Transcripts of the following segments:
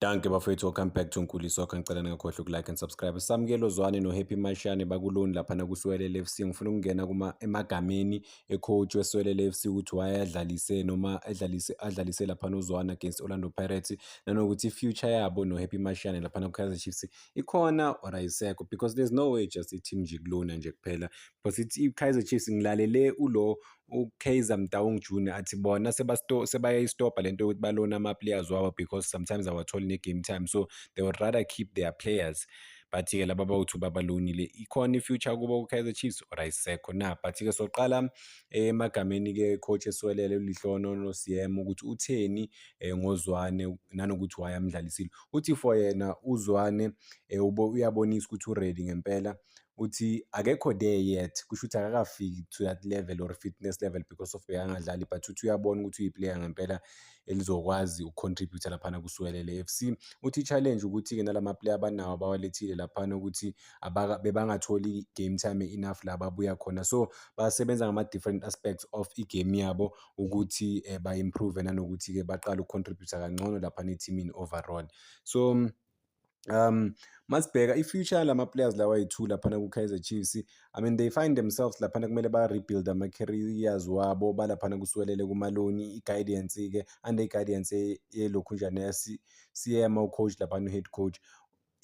Dankie bafowethu, welcome back to Nkuli Soccer. Ngicela ningakhohlwa uku-like and subscribe. Samkelo Zwane no-Happy Mashiane baku-loan laphana kuSiwelele FC. Ngifuna ukungena kuma emagameni e-coach weSiwelele FC ukuthi wayadlalise noma adlalise laphana uZwane against Orlando Pirates, nanokuthi i-future yabo no-Happy Mashiane laphana ku-Kaizer Chiefs ikhona or ayisekho, because there's no way just i-team nje kulona nje kuphela, because i-Kaizer Chiefs, ngilalele ulo uKaizer Motaung Junior athi bona sebayayistopha lento yokuthi balona ama-players wabo, because sometimes awatholi ne-game time, so they would rather keep their players. But-ke laba bawu-two babalonile, ikhona i-future kubo ku-Kaizer Chiefs or ayisekho na? But-ke soqala emagameni-ke coach eSiwelele, uLehlohonolo Seema, ukuthi utheni ngoZwane nanokuthi why amdlalisile. Uthi for yena uZwane uyabonisa ukuthi u-ready ngempela. Uthi akekho there yet, kusho ukuthi akakafiki to that level or fitness level because of bekangadlali, but uthi uyabona ukuthi uyi-player ngempela elizokwazi uku-contribute laphana kuSiwelele FC. Uthi i-challenge ukuthi-ke nalama player abanawo abawalethile laphana ukuthi bebangatholi game time enough la babuya khona, so basebenza ngama-different aspects of i-game yabo ukuthi ba-improve nanokuthi-ke baqale uku-contribute kangcono laphana ethimini overall. So masibheka i-future yalama players lawa ayi-two laphana ku-Kaizer Chiefs, I mean, they find themselves laphana kumele ba-rebuild ama-careers wabo balaphana kuSiwelele kuma-loan. I-guidance-ke, under i-guidance yelokhunjana Seema, u-coach laphana, u-head coach.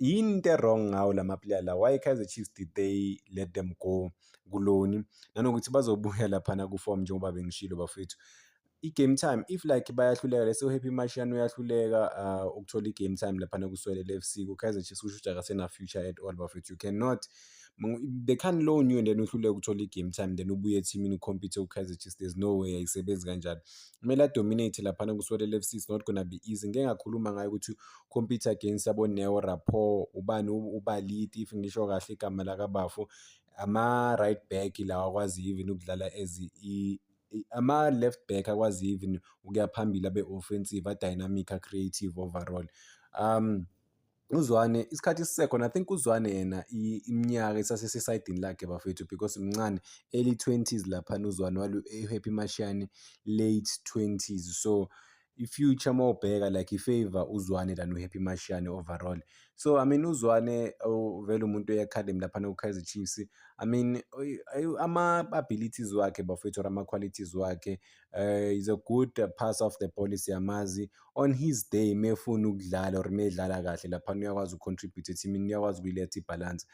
Yini into e-wrong ngawo lama player lawa? Why Kaizer Chiefs did they let them go ku-loan? Nanokuthi bazobuya laphana ku-form, njengoba bengishilo bafethu, i-game time, if like bayahluleka, let's say uHappy Mashiane uyahluleka ukuthola i-game time laphana kuSiwelele FC, ku-Kaizer Chiefs, kusho ukuthi akasena future at all bafethu. You cannot, they can't loan you and then uhluleke ukuthola i-game time, then ubuye ethimini u-compete ku-Kaizer Chiefs. There's no way, ayisebenzi kanjalo. Kumele a-dominate laphana kuSiwelele FC. It's not gonna be easy. Ngike ngakhuluma ngayo ukuthi compete against abo-Neo Rapoo, ubani, uBaliti, if ngisho kahle igama lakabafo, ama-right back lawa akwaziyo even ukudlala as ama-left back, akwazi even ukuya phambili, abe-offensive, a-dynamic, a-creative overall. UZwane isikhathi sisekhona. I think uZwane yena iminyaka isasesesayidini lakhe bafethu, because mncane, early 20s laphana uZwane, while u-Happy Mashiane late 20s. So i-future mawubheka, like, i-favor uZwane than u-Happy Mashiane overall. So I mean, uZwane vele umuntu we-academy laphana ku-Kaizer Chiefs. I mean, ama-abilities wakhe bafethu or ama-qualities wakhe, is a good passer of the ball, siyamazi. On his day mefuna ukudlala or medlala kahle laphana, uyakwazi uku-contribute ethimini, uyakwazi ukuyiletha i-balance.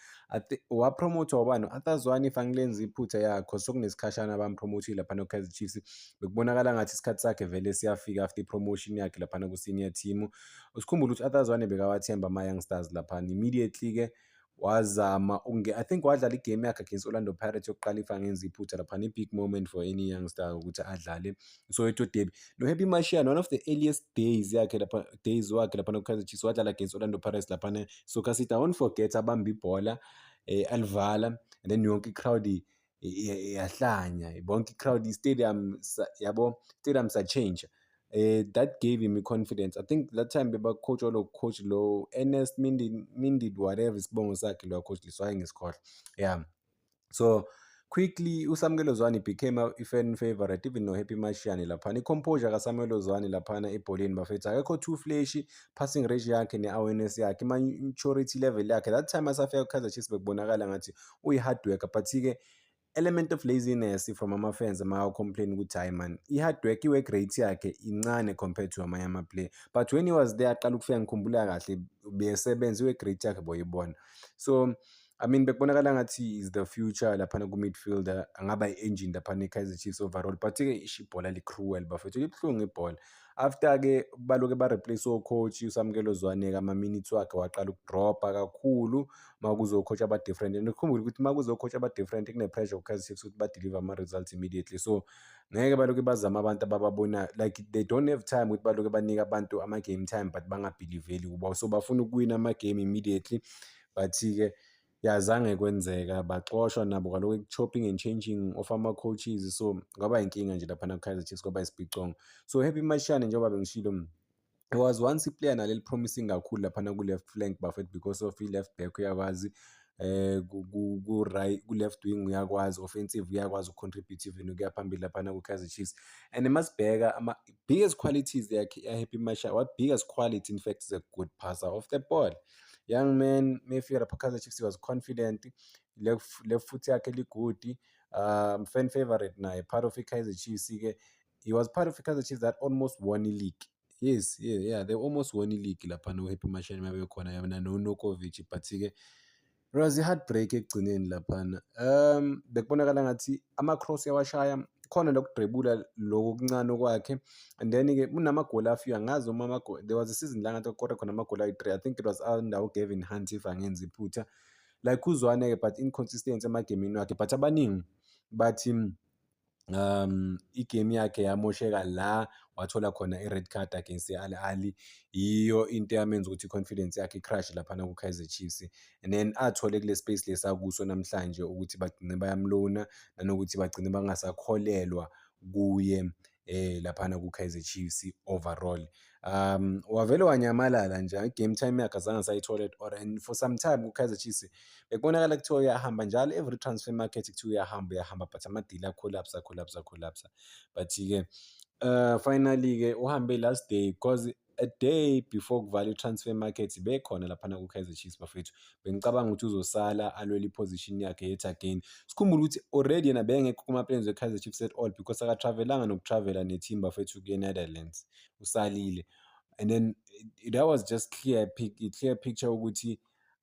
Wa-promote-wa ubani? Arthur Zwane, if angilenzi iphutha yakho, sokunesikhashana bam-promote-ile laphana ku-Kaizer Chiefs. Bekubonakala ngathi isikhathi sakhe vele siyafika after i-promotion yakhe laphana ku-senior team. Usikhumbule ukuthi Arthur Zwane bekawathemba ama-youngsters laphana. Immediately-ke wazama, I think wadlala i-game yakhe against Orlando Pirates yokuqala, if angenzi iphutha laphana, i-big moment for any youngster ukuthi adlale Soweto Derby. No-Happy Mashiane, one of the earliest days yakhe lapha, days wakhe laphana ku-Kaizer Chiefs, wadlala against Orlando Pirates laphana. So City, I won't forget, abamba ibhola alivala and then yonke i-crowd yahlanya, bonke i-crowd, i-stadium yabo, stadium sa-change. That gave him i-confidence. I think that time beba-coach lo coach lo Ernest Mindi Mindi, whatever isibongo sakhe lo coach leso, ngisikhohlwa. Yeah, so quickly uSamkelo Zwane became a fan favorite, even no-Happy Mashiane laphana. I-composure kaSamkelo Zwane laphana ebholeni bafethu, akekho too flashy, passing range yakhe ne-awareness yakhe, i-maturity level yakhe that time asafika ku-Kaizer Chiefs, bekubonakala ngathi uyi-hard worker, but-ke element of laziness from ama-fans ama-complain ukuthi hayi man, i-hard work, i-work rate yakhe incane compared to amanye ama-player. But when he was there, aqala ukufika, ngikhumbula kahle, besebenza, i-work rate yakhe boyibona. So I mean, bekubonakala ngathi is the future laphana ku-midfielder, angaba i-engine laphana e-Kaizer Chiefs overall. But-ke ish, ibhola li-cruel bafethu, libuhlungu ibhola. After-ke baloke ba-replace o-coach, uSamkelo Zwane-ke ama-minutes wakhe waqala uku-drop-a kakhulu makuzo-coach aba-different, and ukhumbule ukuthi makuzo-coach aba-different kune-pressure ku-Kaizer Chiefs ukuthi ba-deliver ama-results immediately, so ngeke baloke bazame abantu abababonayo. Like, they don't have time ukuthi baloke banike abantu ama-game time but banga-believe-li kubo, so bafuna ukuwina ama-game immediately. But-ke ya, zange kwenzeka, baxoshwa nabo kaloku, chopping and changing of ama-coaches, so kwaba inkinga nje laphana ku-Kaizer Chiefs, kwaba isibhicongo. So Happy Mashiane, njengoba bengishilo, he was once i-player naleli promising kakhulu laphana ku-left flank bafethu, because of i-left back uyakwazi Ku-right, ku-left wing uyakwazi, offensive uyakwazi uku-contribute even ukuya phambili laphana ku-Kaizer Chiefs. And masibheka ama-biggest qualities yakhe ya-Happy Mashiane, what biggest quality, in fact, is a good passer of the ball. Young man, mayefika lapha Kaizer Chiefs, he was confident, left foot yakhe li-good, fan favorite naye, part of i-Kaizer Chiefs-ke. He was part of i-Kaizer Chiefs that almost won i-league. Yes, yeah, they almost won i-league laphana u-Happy Mashiane mabekhona yena noNurkovic, but-ke it was i-heartbreak ekugcineni laphana. Bekubonakala ngathi ama-cross uyawashaya, khona lokudrebula lokhu okuncane kwakhe, and then-ke unamagoli afika ngazi noma there was a season la ngathi wakora khona amagoli ayi-3. I think it was under uGavin Hunt, if angenzi iphutha. Like uZwane-ke, but inconsistency emagemini wakhe, but abaningi bathi igame yakhe yamosheka la wathola khona i-red card against i-Al Ahly. Yiyo into eyamenza ukuthi i-confidence yakhe i-crash laphana ku-Kaizer Chiefs, and then athole kule space lesi akuso namhlanje ukuthi bagcine bayamlona nanokuthi bagcine bangasakholelwa kuye laphana ku-Kaizer Chiefs overall. Wavele wanyamalala nje, i-game time yakhe azange asayithola at all, and for some time ku-Kaizer Chiefs bekubonakala kuthiwa uyahamba njalo, every transfer market kuthiwa uyahamba, uyahamba, but ama-deal a-collapse, a-collapse, a-collapse. But-ke finally-ke uhambe last day, because a day before kuvala i-transfer market bekhona laphana ku-Kaizer Chiefs, bafethu. Bengicabanga ukuthi uzosala alwele i-position yakhe yet again. Sikhumbule ukuthi already yena bengekho kuma-plans we-Kaizer Chiefs at all, because aka-travel-anga noku-travel-a ne-team, bafethu, kuye e-Netherlands, usalile. And then that was just clear picture ukuthi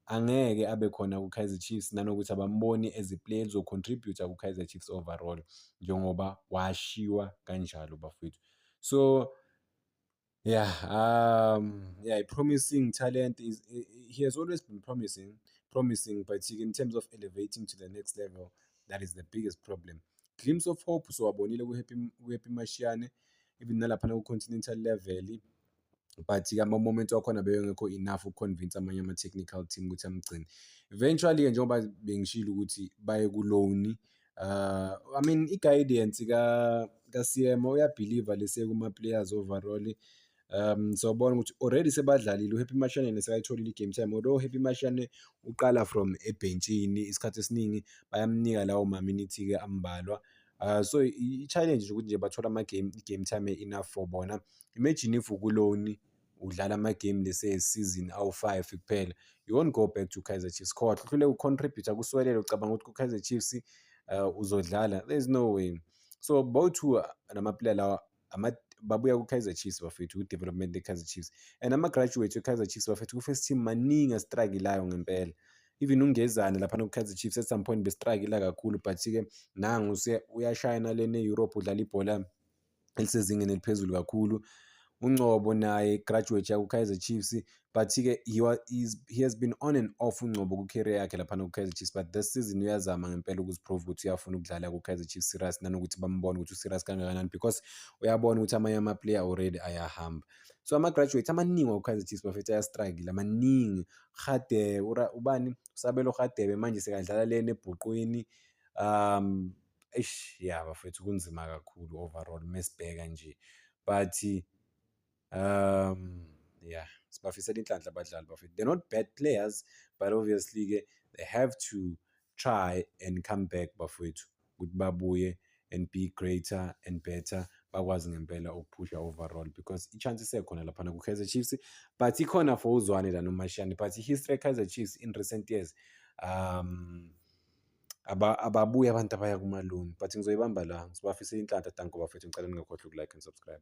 angeke abe khona ku-Kaizer Chiefs, nanokuthi abamboni as a player elizo-contribute-a ku-Kaizer Chiefs overall, njengoba washiwa kanjalo, bafethu. So yeah, promising talent is he has always been promising, but in terms of elevating to the next level, that is the biggest problem. Glimpse of hope sowabonile ku-Happy Mashiane, even nalaphana ku-continental level, but-ke ama-moments wakhona bewengekho enough uku-convince amanye ama-technical team ukuthi amgcine. Eventually-ke, njengoba bengishilo ukuthi baye ku-loan, I mean, i-guidance ka-Seema uya-believe-a lese kuma-players overall. Sawubona ukuthi already sebadlalile, u-Happy Mashiane sekayitholile i-game time, although Happy Mashiane uqala from ebhentshini, isikhathi esiningi bayamnika lawo ma-minutes-ke ambalwa. So i-challenge nje ukuthi nje bathole ama-game, i-game time enough for bona. Imagine if uku-loan udlala ama-game lese season awu-5 kuphela, you won't go back to Kaizer Chiefs. Khohlwa, uhluleke uku-contribute-a kuswelele, ucabanga ukuthi ku-Kaizer Chiefs uzodlala? There is no way. So both two lama-player lawa babuya ku-Kaizer Chiefs, bafethu, ku-development ye-Kaizer Chiefs, and ama-graduate we-Kaizer Chiefs, bafethu, ku-first team maningi a-struggle-ayo ngempela. Even uNgezana laphana ku-Kaizer Chiefs at some point be-struggle kakhulu, but-ke nangu uyashayina lena e-Europe, udlala ibhola elisezingeni eliphezulu kakhulu. UNgcobo naye graduate yaku-Kaizer Chiefs, but-ke he has been on and off uNgcobo ku-career yakhe laphana ku-Kaizer Chiefs, but this season uyazama ngempela ukuzi-prove ukuthi uyafuna ukudlala ku-Kaizer Chiefs serious, nanokuthi bambone ukuthi u-serious kangakanani, because uyabona ukuthi amanye ama-player already ayahamba. So ama-graduates amaningi waku-Kaizer Chiefs, bafethu, aya-struggle maningi. Radebe, ubani, uSabelo Radebe manje sekadlala lena ebhuqwini. Eish, yeah, bafethu, kunzima kakhulu overall mesibheka nje, but yeah, sibafisela inhlanhla abadlali, bafethu. They're not bad players, but obviously-ke they have to try and come back, bafowethu, ukuthi babuye and be greater and better, bakwazi ngempela ukuphusha overall, because i-chance isekhona laphana ku-Kaizer Chiefs, but ikhona for uZwane la noMashiane. But i-history ye-Kaizer Chiefs in recent years, ababuyi abantu abaya kuma-loan. But ngizoyibamba la, ngibafisela inhlanhla. Danko, bafethu, ngicela ningakhohlwa uku-like and subscribe.